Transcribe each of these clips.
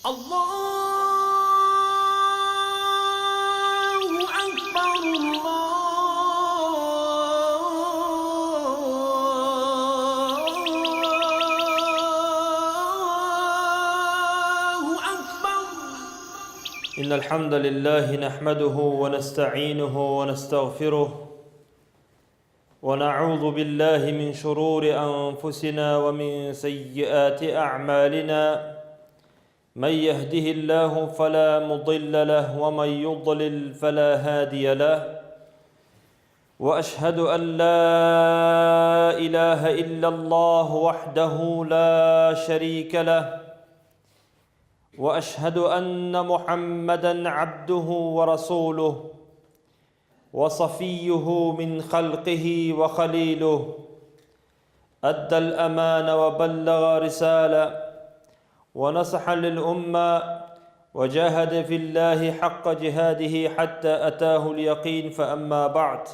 Аллаһу акбар, Аллаһу акбар. إن الحمد لله نحمده ونستعينه ونستغفره ونعوذ بالله من شرور أنفسنا ومن سيئات أعمالنا من يهده الله فلا مضل له ومن يضلل فلا هادي له واشهد ان لا اله الا الله وحده لا شريك له واشهد ان محمدا عبده ورسوله وصفيه من خلقه وخليله ادى الامان وبلغ رساله ونصح للامه وجاهد في الله حق جهاده حتى اتاه اليقين فاما بعد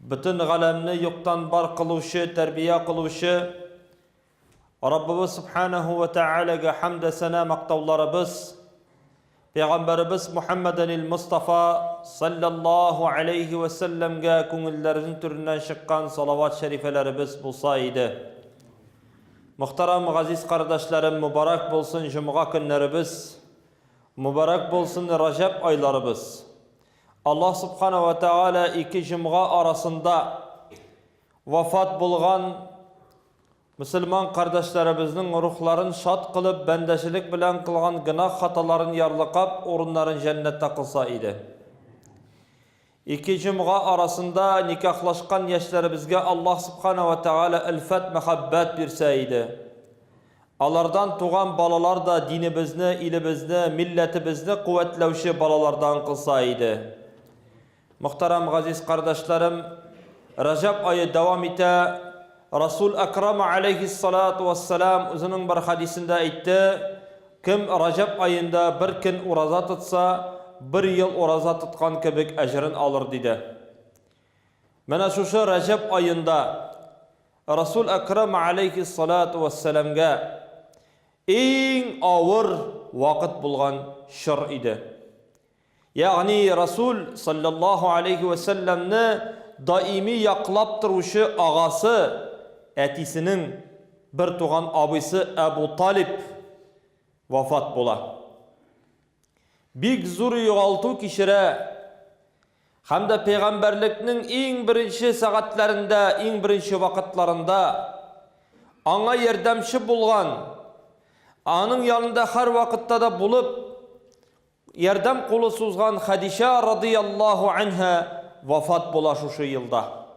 Бөтен галәмне юктан бар кылучы, тәрбия кылучы Раббыбыз Субханаху ва Таалагә хәмдә сәна мактауларыбыз, Пәйгамбәребез Мухаммаданил Мустафа саллаллаһу алейхи ва сәлләмгә күңелләрнең түреннән чыккан салават шәрифәләребез булса иде. Мөхтәрәм газиз кардәшләрем, мөбарәк булсын җомга көннәребез, мөбарәк булсын Раҗәб айларыбыз. Аллаһ Субхана ва Тааля ике җомга арасында вафат булган Мөселман кардәшләребезнең рухларын шат кылып, бәндәчелек белән кылган гөнаһ-хаталарын ярлыкап, урыннарын җәннәттә кылса иде. Ике җомга арасында никахлашкан яшьләребезгә Аллаһ Субхана ва Тәгалә өлфәт, мәхәббәт бирсә иде. Алардан туган балалар да динебезне, илебезне, милләтебезне куәтләүче балалардан кылса иде. Мөхтәрәм газиз кардәшләрем, Раҗаб ае дәвам итә. Расул Әкрам алейхиссалату вассалам үзенең бер хәдисендә әйтте, кем Раҗаб аенда бер көн ураза тотса, бер ел ураза тоткан кебек әҗерен алыр, диде. Менә шушы Раҗаб аенда Расул Әкрам алейхиссалату вассаламга иң авыр вакыт булган чор иде. Ягъни Расул салләллаһу алейһи вә сәлләмне даими яклап торучы агасы, әтисенең бертуган абыйсы Әбу Талиб вафат була. Бик зур югалту кичерә һәм дә пәйгамбәрлекнең иң беренче сәгатьләрендә, иң беренче вакытларында аңа ярдәмче булган, аның янында һәрвакытта да булып, Ярдәм кулы сузган Хәдичә радыяллаһу анһа вафат була шушы елда.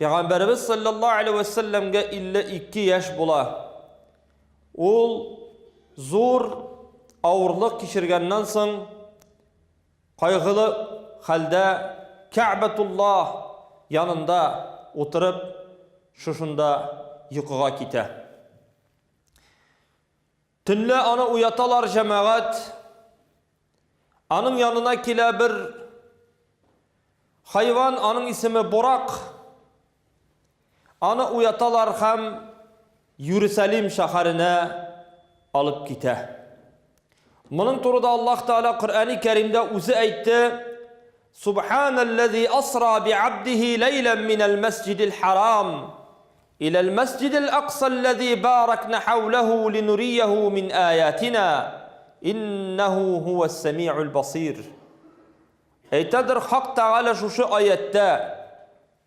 Пәйгамбәребез саллаллаһу алейһи вә сәлләмгә 52 яшь була. Ул зур авырлык кичергәннән соң кайгылы хәлдә Кәгъбәтуллаһ янында утырып шушында йокыга китә. Төнлә аны уяталар җәмәгать. Аның янына килә бер хайван, аның исеме Бурак. Аны уяталар һәм Иерусалим шәһәренә алып китә. Моның турыда Аллаһ Тәгалә Коръәни Кәримдә үзе әйтте: Субханаллази асра би'абдихи ләйлән минәл мәсҗидил харам иләл мәсҗидил аксаллази баракна хәүләһу линурияһу мин аятина иннәһу һуәс сәми'ул басир. Әйтәдер Хак Тәгалә шушы аятьтә,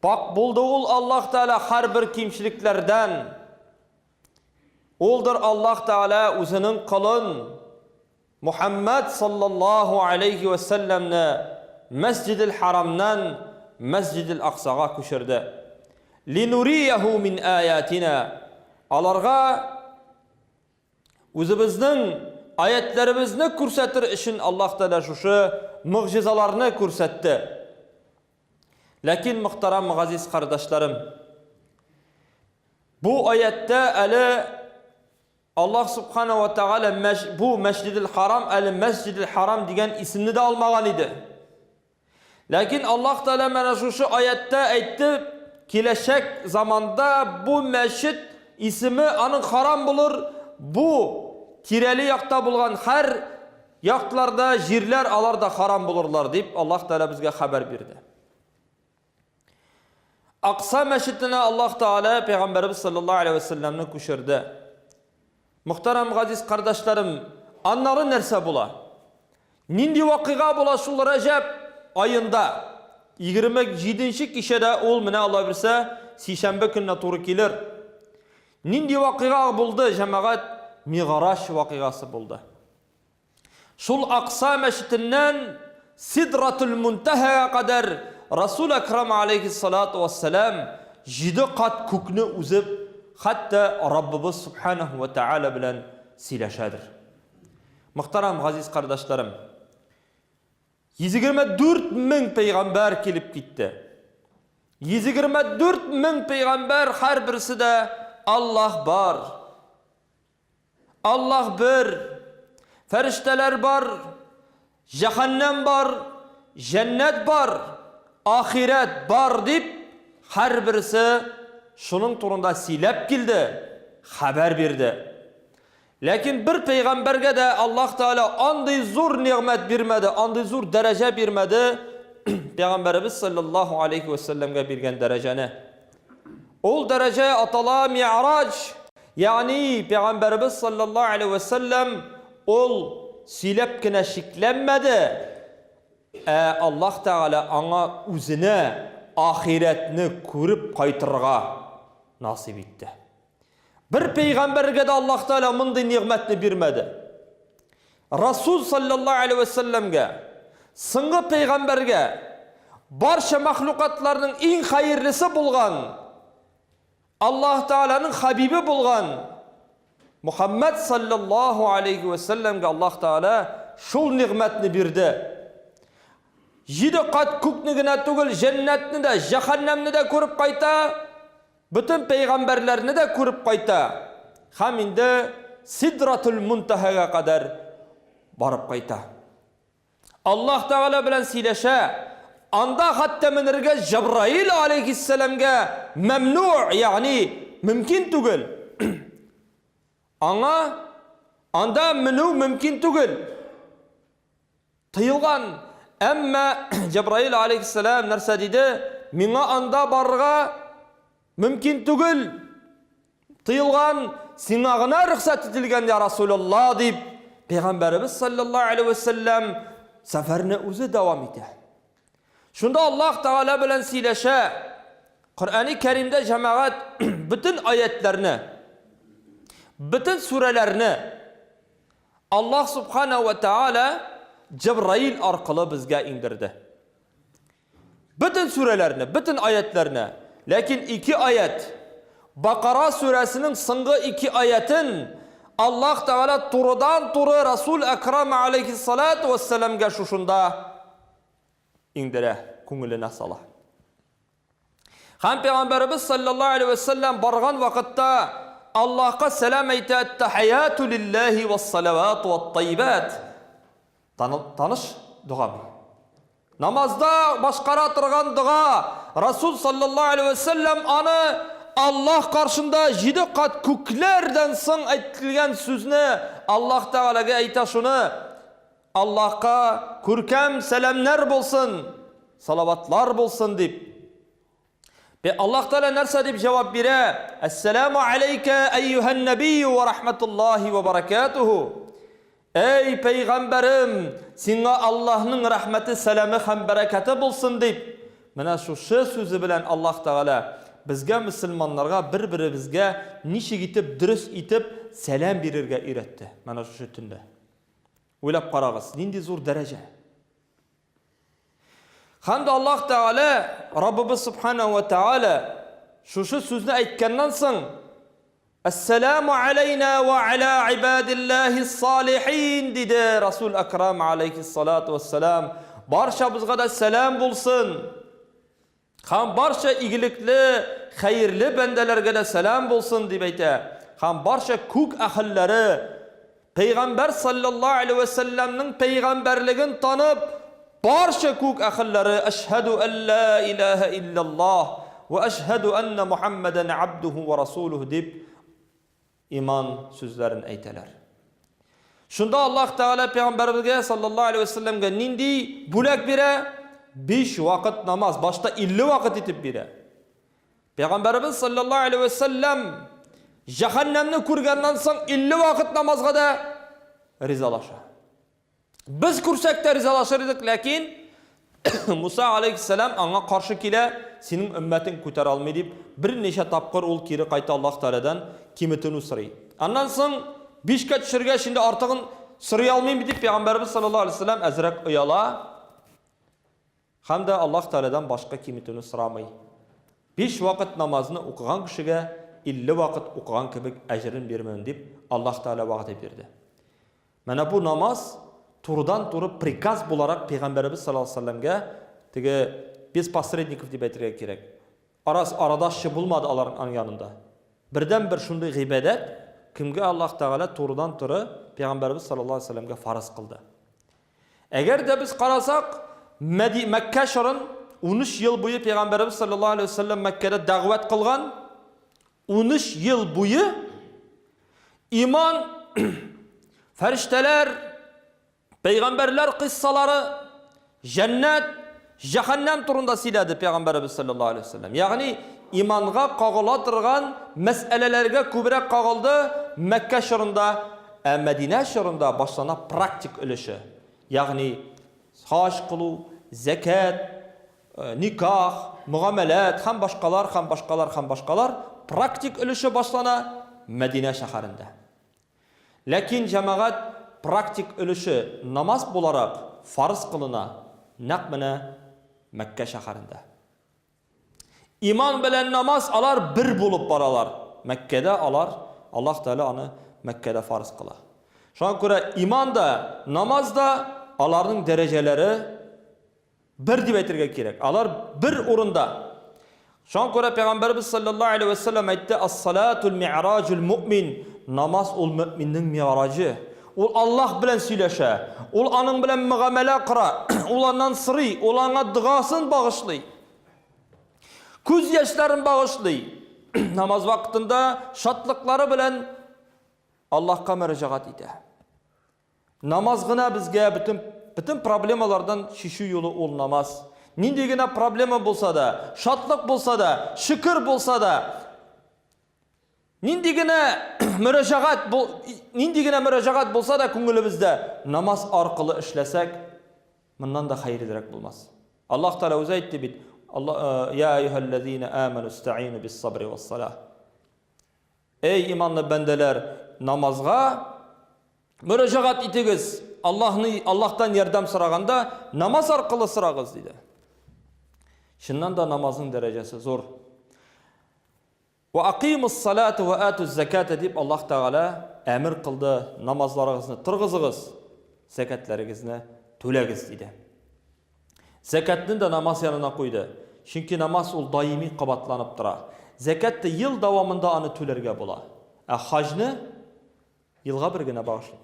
Пак булды ул Аллаһ Тәгалә һәрбер кимчелекләрдән. Улдыр Аллаһ Тәгалә үзенең колын Мухәммәд саллаллаһу алейһи вә сәлләмне Мәсҗидел Харамнан Мәсҗидел Аксага күчерде. Линурияһу мин аятина. Аларга үзебезнең аятләребезне күрсәтер өчен Аллаһ Тәгалә шушы могҗизаларны күрсәтте. Ләкин, мөхтәрәм газиз кардәшләрем, бу аяттә әле Аллаһ Субхана ва Тәгалә бу Мәсҗидел Харам әле Мәсҗидел Харам дигән исемне дә алмаган иде. Ләкин Аллаһ Тәгалә менә шушы аятта әйтте, киләчәк заманда бу мәчет исеме аның харам булыр, бу тирәли якта булган һәр якларда җирләр алар да харам булырлар, дип Аллаһ Тәгалә безгә хәбәр бирде. Акса мәчетенә Аллаһ Тәгалә пәйгамбәребез саллаллаһу алейһи ва сәлләмне күчерде. Мөхтәрәм газиз кардәшләрем, аннары нәрсә була? Нинди вакыйга була шул Рәҗәб аенда? 27 кичәдә ул менә Алла бирсә, сишәмбе көненә туры килер. Нинди вакыйга булды, җәмәгать? Мигъраҗ вакыйгасы булды. Шул Акса мәчетеннән Сидратул Мунтаһага кадәр Расул Әкрам алейхиссалату вассалам җиде кат күкне узып, хәтта Раббыбыз субханаху ва тааля белән сөйләшәдер. Мөхтәрәм газиз кардәшләрем, 124 мең пәйгамбәр килеп китте. 124 мең пәйгамбәр һәрберсе дә Аллаһ бар. Аллаһ бер, фәрештәләр бар, җәһәннәм бар, җәннәт бар, ахирәт бар дип, һәрберсе шуның турында сөйләп килде, хәбәр бирде. Ләкин бер пәйгамбәргә дә Аллаһ Тәгалә андый зур нигъмәт бирмәде, андый зур дәрәҗә бирмәде, пәйгамбәребез саллаллаһу алейхи ва сәлләмгә биргән дәрәҗәне. Ул дәрәҗә атала Ми'раҗ, Ягъни Пәйгамбәребез саллаллаһу алейһи вә сәлләм ул сөйләп кенә чикләнмәде, ә Аллаһ Тәгалә аңа үзенә ахирәтне күреп кайтырга насыйп итте. Бер пәйгамбәргә дә Аллаһ Тәгалә мондый нигъмәтне бирмәде. Расул саллаллаһу алейһи вә сәлләмгә, соңгы пәйгамбәргә, барча мәхлукатларның иң хәерлесе булган Аллаһ Тәгаләнең хәбибе булган Мухаммәд саллаллаһу алейхи вә сәлләмгә Аллаһ Тәгалә шул нигъмәтне бирде. Җиде кат күкне генә түгел, җәннәтне дә, җәһәннәмне дә күреп кайта, бөтен пәйгамбәрләрне дә күреп кайта. Һәм инде Сидратул Мунтахага кадәр барып кайта. Аллаһ Тәгалә белән сөйләшә. Анда хәтта менергә Җәбраил алейхиссәламгә мәмнү, ягъни мөмкин түгел. Аңа анда менү мөмкин түгел. Тыелган. Әмма Җәбраил алейхиссәлам нәрсә диде? Миңа анда барырга мөмкин түгел. Тыелган, сиңа гына рөхсәт ителгән, я Расулалла, дип, Пәйгамбәребез саллаллаһу алейһи вә сәлләм сәфәрне үзе дәвам итә. Шунда Аллаһ Тәгалә белән сөйләшә. Коръәни Кәримдә җәмәгать бөтен аятларны, бөтен сүрәләрне Аллаһ субхана ва тааля Җәбраил аркылы безгә иңдерде. Бөтен сүрәләрне, бөтен аятләрне. Ләкин ике аят, Бакара сүрәсенең соңгы ике аятын Аллаһ Тәгалә турыдан-туры Расул Әкрам алейхиссалату вассаламга шушында иңдерә, күңеленә сала. Һәм Пәйгамбәребез саллаллаһу алейһи вәсәлләм барган вакытта Аллаһка сәлам әйтә, Аттахияту лиллаһи вассалавату ваттайибат. Таныш дога бу. Намазда башкара торган дога. Расул саллаллаһу алейһи вә сәлләм аны Аллаһ каршында җиде кат күкләрдән соң әйтелгән сүзне Аллаһ Тәгаләгә әйтә шуны. Аллаһка күркәм сәламнәр булсын, салаватлар булсын дип. Аллаһ Тәгалә нәрсә дип җавап бирә? Әссәламу алейка әйюһән нәбийю ва рахматуллаһи ва баракатуху. Әй пәйгамбәрем, сиңа Аллаһның рәхмәте, сәламе һәм бәрәкәте булсын дип. Менә шушы сүзе белән Аллаһ Тәгалә безгә мөселманнарга бер-беребезгә ничек итеп дөрес итеп сәлам бирергә өйрәтте. Менә шушы төндә. Уйлап карагыз, нинди зур дәрәҗә. Һәм дә Аллаһ Тәгалә, Раббыбыз Субхана ва Тәгалә шушы сүзне әйткәннән соң, Әссәламу алейна ва аля ибадиллахи салихин диде Расул Акрам алейхиссалату вассалам. Барчабызга да сәлам булсын. Һәм барча игелекле, хәерле бәндәләргә дә сәлам булсын, дип әйтә. Һәм барча күк әһелләре Пәйгамбәр саллаллаһу алейһи вә сәлләмнең пәйгамбәрлеген танып, барча күк әһелләре әшһәду әллә илаһә илляллаһ вә әшһәду әннә Мухаммәдән абдуху вә расулуһу дип иман сүзләрен әйтәләр. Шунда Аллаһ Тәгалә пәйгамбәребезгә саллаллаһу алейһи вәсәлләмгә нинди бүләк бирә? 5 вакыт намаз, башта 50 вакыт итеп бирә. Пәйгамбәребез саллаллаһу алейһи вәсәлләм җәһәннәмне күргәннән соң 50 вакыт намазга да ризалаша. Без күрсәк тә ризалашыр идек, ләкин Муса алейхиссалам аңа каршы килә, синең өммәтең күтәрә алмый дип, берничә тапкыр ул кире кайта Аллаһ Тәгаләдән киметүне сорый. Аннан соң бишкә төшергәч инде артыгын сорый алмыйм дип пәйгамбәребез саллаллаһу алейһи вәсәлләм әзрәк ояла. Һәм дә Аллаһ Тәгаләдән башка киметүне сорамый. Биш вакыт намазны укыган кешегә 50 вакыт укыган кебек әҗерен бирермен дип Аллаһ Тәгалә вәгъдә бирде. Менә бу намаз турыдан-туры приказ буларак пәйгамбәребез саллаллаһу алейһи вәсәлләмгә теге без посредников дип әйтергә кирәк. Арас арадашчы булмады аларның аның янында. Бердән-бер шундый гыйбадәт, кемгә Аллаһ Тәгалә турыдан-туры пәйгамбәребез саллаллаһу алейһи вәсәлләмгә фарыз кылды. Әгәр дә без карасак, Мәди Мәккә чорын 13 ел буе пәйгамбәребез саллаллаһу алейһи вәсәлләм Мәккәдә дәгъват кылган, 13 ел буе иман, фәрештәләр, пәйгамбәрләр кыйссалары, җәннәт, җәһәннәм турында сөйләде пәйгамбәребез саллаллаһу алейһи вәсәлләм. Ягъни иманга кагыла торган мәсьәләләргә күбрәк кагылды Мәккә чорында, ә Мәдинә чорында башлана практик өлеше. Ягъни хаҗ кылу, зәкят, никах, мөгамәләт һәм башкалар, һәм башкалар, һәм башкалар практик өлеше башлана Мәдинә шәһәрендә. Ләкин җәмәгать практик өлеше намаз буларак фарыз кылына нәкъ менә Мәккә шәһәрендә. Иман белән намаз алар бер булып баралар. Мәккәдә алар, Аллаһ Тәгалә аны Мәккәдә фарыз кыла. Шуңа күрә иман да, намаз да аларның дәрәҗәләре бер дип әйтергә кирәк. Алар бер урында. Шуңа күрә Пәйгамбәрбез саллаллаһу алейһи ва саллям әйтте: "Ас-салатул ми'раҗул муъмин." Намаз ул мөэминнең ми'раҗы. Ул Аллаһ белән сөйләшә, ул аның белән мөгамәлә кора, ул аннан сорый, ул аңа догасын багышлый. Күз яшьләрен багышлый. Намаз вакытында шатлыклары белән Аллаһка мөрәҗәгать итә. Намаз гына безгә бөтен бөтен проблемалардан чишү юлы ул намаз. Нинди генә проблема булса да, шатлык булса да, шөкер булса да, нинди генә мөрәҗәгать бул, нинди генә мөрәҗәгать булса да күңелебездә намаз аркылы эшләсәк, моннан да хәерлерәк булмас. Аллаһ Тәгалә үзе әйтте бит, Алла я әйюһәлләзина аману истаину бис-сабри вас-салах. Эй иманлы бәндәләр, намазга мөрәҗәгать итегез. Аллаһны Аллаһтан ярдәм сораганда намаз аркылы сорагыз диде. Чыннан да намазның дәрәҗәсе зур. Ва акимус салата ва атуз заката дип Аллаһ Тәгалә әмер кылды, намазларыгызны торгызыгыз, зәкәтләрегезне түләгез диде. Зәкәтне дә намаз янына куйды. Чөнки намаз ул даими кабатланып тора. Зәкәт тә ел дәвамында аны түләргә була. Ә хаҗны елга бер генә багышлый.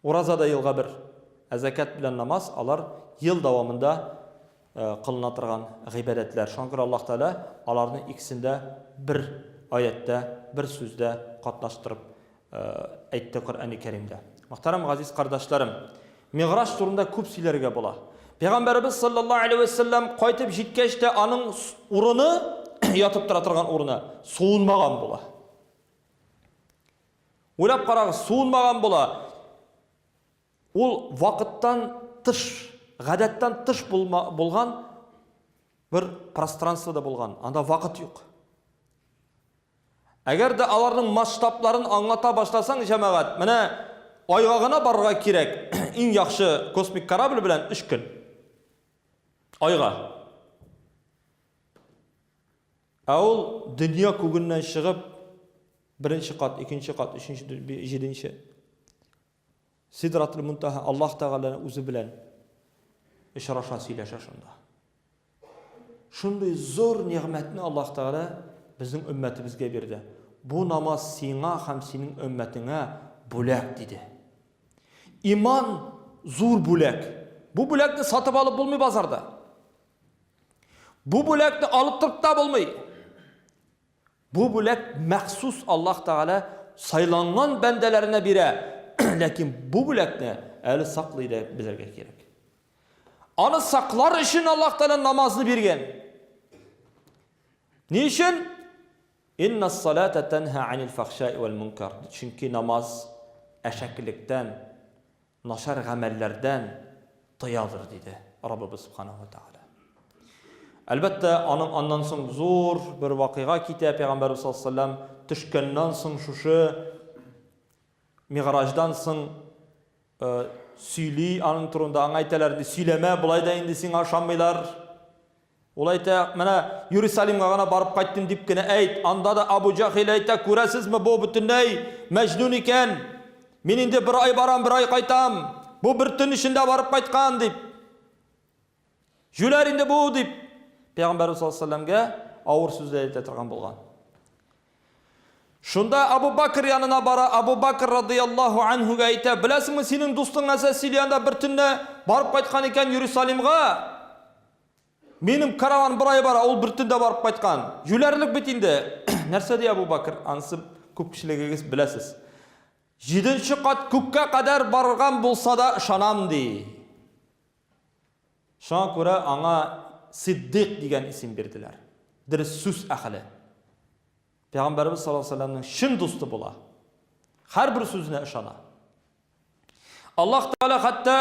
Ураза да елга бер. Ә зәкят белән намаз алар ел дәвамында кылына торган гыйбадәтләр. Шуңа күрә Аллаһ Тәгалә аларны икесен дә бер аятьтә, бер сүздә катнаштырып әйтте Коръәни Кәримдә. Мөхтәрәм газиз кардәшләрем, Мигъраҗ турында күп сөйләргә була. Пәйгамбәребез саллаллаһу алейһи вә сәлләм кайтып җиткәч тә аның урыны, ятып тора торган урыны суынмаган була. Уйлап карагыз, суынмаган була. Ул вакыттан тыш, гадәттән тыш булма, булган бер пространствода булган. Анда вакыт юк. Әгәр дә аларның масштабларын аңлата башласаң, җәмәгать, менә айга гына барырга кирәк, иң яхшы космик корабль белән 3 көн. Айга. Ә ул дөнья күгеннән чыгып, беренче кат, икенче кат, өченче, җиденче. Сидратул Мунтаһа Аллаһ Тәгаләнең үзе белән очраша, сөйләшә шунда. Шундый зур нигъмәтне Аллаһ Тәгалә безнең өммәтебезгә бирде. Бу намаз сиңа һәм синең өммәтеңә бүләк диде. Иман зур бүләк. Бу бүләкне сатып алып булмый базарда. Бу бүләкне алып торып та булмый. Бу бүләк махсус Аллаһ Тәгалә сайланган бәндәләренә бирә. Ләкин бу бүләкне әле саклый да белергә кирәк. Аны саклар өчен Аллаһ Тәгалә намазны биргән. Ни өчен? Инна салата тәнһа анил фахшаи вәл мункар. Чөнки намаз әшәкелектән, начар гамәлләрдән тыядыр, диде Раббыбыз Субханаһу ва Тәгалә. Әлбәттә, аның аннан соң зур бер вакыйга китә, Пәйгамбәрбез саллаллаһу алейһи ва сәлләм төшкәннән соң шушы Мигъраҗдан соң сөйли аның турында, аңа әйтәләр инде, сөйләмә, болай да инде сиңа ышанмыйлар. Ул әйтә, менә Иерусалимга гына барып кайттым дип кенә әйт. Анда да Абу Җахил әйтә, күрәсезме, бу бөтенләй мәҗнүн икән. Мин инде бер ай барам, бер ай кайтам. Бу бер төн эчендә барып кайткан дип. Җүләр инде бу дип Пәйгамбәрбез саллаллаһу алейһи вәсәлләмгә авыр сүзләр әйтә торган булган. Шунда Абу Бакр янына бара, Абу Бакр радыяллаһу анһуга әйтә, беләсеңме, синең дустың нәрсә сөйли анда бер төнне барып кайткан икән Иерусалимга. Минем караван бер ай бара, ул бер төндә барып кайткан. Юләрлек бит инде. Нәрсә ди Абу Бакр? Анысы күпчелегегез беләсез. Җиденче кат күккә кадәр барган булса да ышанам ди. Шуңа күрә аңа Сиддыйк дигән исем бирделәр. Дөрес сүз әһеле. Пәйгамбәребез саллаллаһу алейһи вәсәлләмнең чын дусты була. Һәрбер сүзенә ышана. Аллаһ Тәгалә хәтта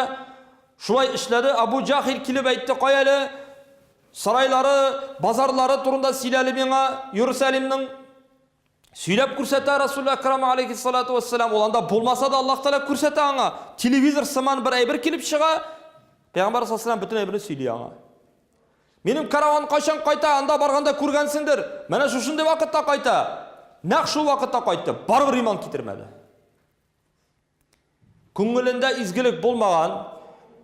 шулай эшләде. Абу Җахил килеп әйтте, кай әле сарайлары, базарлары турында сөйләле миңа Иерусалимның. Сөйләп күрсәтә Расул Әкрам алейхиссалату вассалам. Ул анда булмаса да Аллаһ Тәгалә күрсәтә аңа. Телевизор сыман бер әйбер килеп чыга. Пәйгамбәр саллаллаһу алейһи бөтен әйберне сөйли аңа. Минем караван кайчан кайта, анда барганда күргәнсеңдер. Менә шушындый вакытта кайта. Нәкъ шул вакытта кайтты. Барыбер иман китермәде. Күңелендә изгелек булмаган,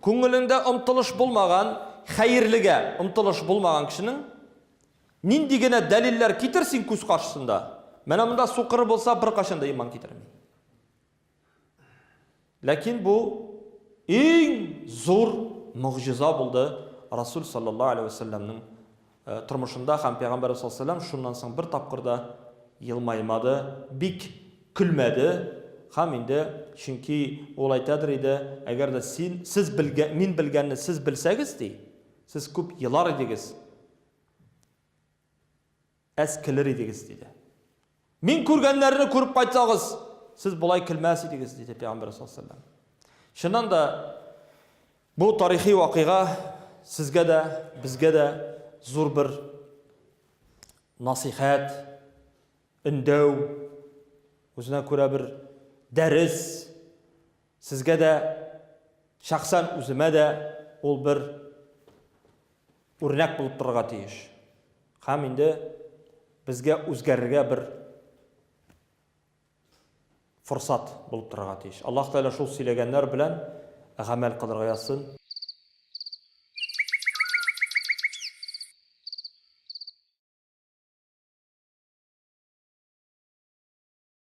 күңелендә омтылыш булмаган, хәерлегә омтылыш булмаган кешенең нинди генә дәлилләр китер син күз каршысында, менә монда сукыр булса, беркайчан да иман китерми. Ләкин бу иң зур могҗиза булды Расул саллаллаһу алейһи ва сәлләмнең тормышында һәм Пәйгамбәрбез саллаллаһу алейһи ва сәлләм шуннан соң бер тапкыр да елмаймады, бик көлмәде һәм инде, чөнки ул әйтәдер иде, әгәр дә син, сез белгән, мин белгәнне сез белсәгез, ди, сез күп елар идегез, әз көлер идегез, диде. Мин күргәннәрне күреп кайтсагыз, сез болай көлмәс идегез, диде Пәйгамбәр саллаллаһу алейһи ва сәлләм. Чыннан да, Бу тарихи вакыйга сезгә дә, безгә дә зур бер насыйхәт, өндәү, үзенә күрә бер дәрес, сезгә дә, шәхсән үземә дә ул бер үрнәк булып торырга тиеш. Һәм инде безгә үзгәрергә бер форсат булып торырга тиеш. Аллаһ Тәгалә шул сөйләгәннәр белән гамәл кылырга язсын.